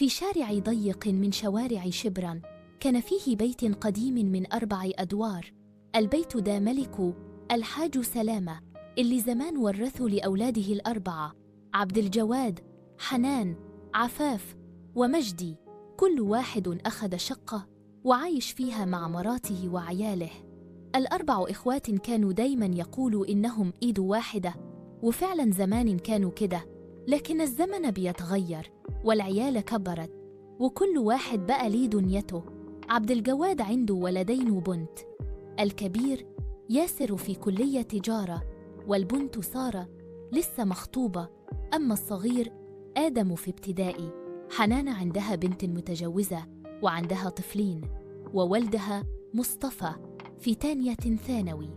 في شارع ضيق من شوارع شبرا كان فيه بيت قديم من 4 أدوار. البيت ده ملكه الحاج سلامة اللي زمان ورثه لأولاده 4: عبد الجواد، حنان، عفاف، ومجدي. كل واحد أخذ شقة وعايش فيها مع مراته وعياله. 4 إخوات كانوا دايماً يقولوا إنهم إيد واحدة، وفعلاً زمان كانوا كده، لكن الزمن بيتغير والعيال كبرت وكل واحد بقى ليه دنيته. عبد الجواد عنده ولدين وبنت، الكبير ياسر في كلية تجارة، والبنت سارة لسه مخطوبة، أما الصغير آدم في ابتدائي. حنان عندها بنت متجوزة وعندها طفلين، وولدها مصطفى في 2 ثانوي.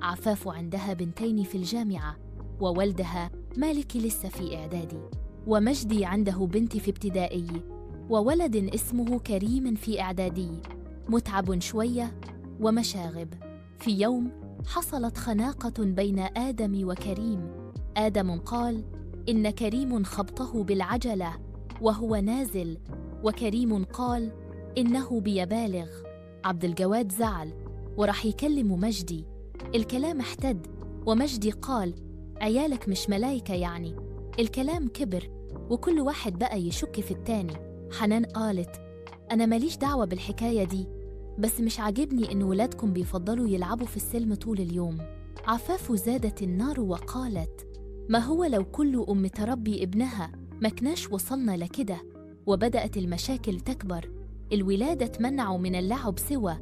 عفاف عندها بنتين في الجامعة، وولدها مالك لسه في إعدادي، ومجدي عنده بنت في ابتدائي وولد اسمه كريم في إعدادي، متعب شوية ومشاغب. في يوم حصلت خناقة بين آدم وكريم. آدم قال إن كريم خبطه بالعجلة وهو نازل، وكريم قال إنه بيبالغ. عبد الجواد زعل وراح يكلم مجدي. الكلام احتد، ومجدي قال عيالك مش ملايكة يعني. الكلام كبر وكل واحد بقى يشك في التاني. حنان قالت أنا ماليش دعوة بالحكاية دي، بس مش عاجبني إن ولادكم بيفضلوا يلعبوا في السلم طول اليوم. عفاف زادت النار وقالت ما هو لو كل أم تربي ابنها ما كناش وصلنا لكده. وبدأت المشاكل تكبر. الولادة تمنعوا من اللعب سوا،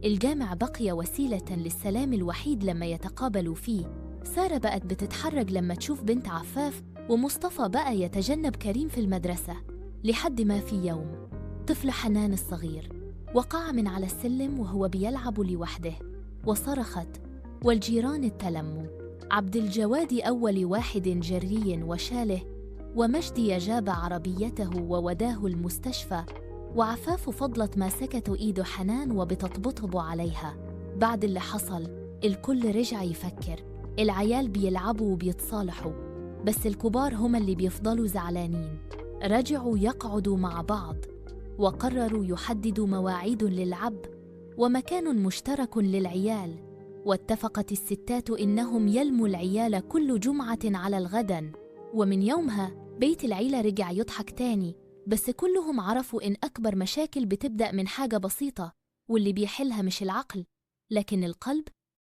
الجامع بقي وسيلة للسلام الوحيد لما يتقابلوا فيه. سارة بقت بتتحرج لما تشوف بنت عفاف، ومصطفى بقى يتجنب كريم في المدرسة. لحد ما في يوم طفل حنان الصغير وقع من على السلم وهو بيلعب لوحده، وصرخت والجيران اتلموا. عبد الجواد أول واحد جري وشاله، ومجدي جاب عربيته ووداه المستشفى، وعفاف فضلت ماسكة إيد حنان وبتطبطب عليها. بعد اللي حصل الكل رجع يفكر، العيال بيلعبوا وبيتصالحوا، بس الكبار هما اللي بيفضلوا زعلانين. رجعوا يقعدوا مع بعض وقرروا يحددوا مواعيد للعب ومكان مشترك للعيال. واتفقت الستات إنهم يلموا العيال كل جمعة على الغدا. ومن يومها بيت العيلة رجع يضحك تاني، بس كلهم عرفوا إن أكبر مشاكل بتبدأ من حاجة بسيطة، واللي بيحلها مش العقل لكن القلب.